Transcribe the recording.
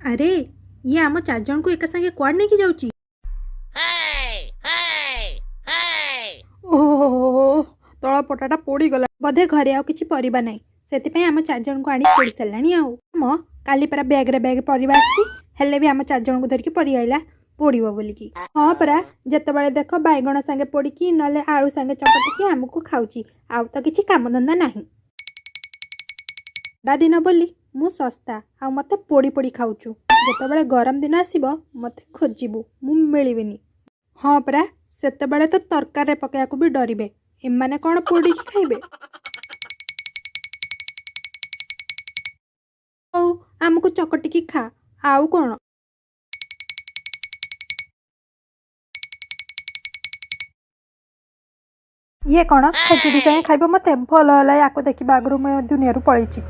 ଆରେ, ଇଏ ଆମ ଚାରିଜଣଙ୍କୁ ଏକା ସାଙ୍ଗେ କୁଆଡ଼େ ନେଇକି ଯାଉଛି? ଓହୋ, ତଳ ପଟାଟା ପୋଡ଼ିଗଲା। ବୋଧେ ଘରେ ଆଉ କିଛି ପରିବା ନାହିଁ, ସେଥିପାଇଁ ଆମ ଚାରିଜଣଙ୍କୁ ଆଣି ପୋଡ଼ି ସାରିଲାଣି। ଆଉ ମ କାଲି ପରା ବ୍ୟାଗରେ ବ୍ୟାଗ ପରିବା ଆସିଛି, ହେଲେ ବି ଆମ ଚାରିଜଣଙ୍କୁ ଧରିକି ପଡ଼ିଆଇଲା ପୋଡ଼ିବ ବୋଲିକି। ହଁ ପରା, ଯେତେବେଳେ ଦେଖ ବାଇଗଣ ସାଙ୍ଗେ ପୋଡ଼ିକି ନହେଲେ ଆଳୁ ସାଙ୍ଗେ ଚକଟିକି ଆମକୁ ଖାଉଛି, ଆଉ ତ କିଛି କାମଧନ୍ଦା ନାହିଁ। ଥଣ୍ଡା ଦିନ ବୋଲି ମୁଁ ଶସ୍ତା ଆଉ ମୋତେ ପୋଡ଼ି ପୋଡ଼ି ଖାଉଛୁ। ଯେତେବେଳେ ଗରମ ଦିନ ଆସିବ ମୋତେ ଖୋଜିବୁ, ମୁଁ ମିଳିବିନି। ହଁ ପରା, ସେତେବେଳେ ତ ତରକାରୀରେ ପକାଇବାକୁ ବି ଡରିବେ, ଏମାନେ କ'ଣ ପୋଡ଼ିକି ଖାଇବେ? ହଉ, ଆମକୁ ଚକଟିକି ଖା, ଆଉ କ'ଣ? ଇଏ କ'ଣ ଖେଚୁଡ଼ି ସାଙ୍ଗେ ଖାଇବ ମୋତେ? ଭଲ ହେଲା ୟାକୁ ଦେଖିବା ଆଗରୁ ମୁଁ ଏ ଦୁନିଆରୁ ପଳେଇଛି।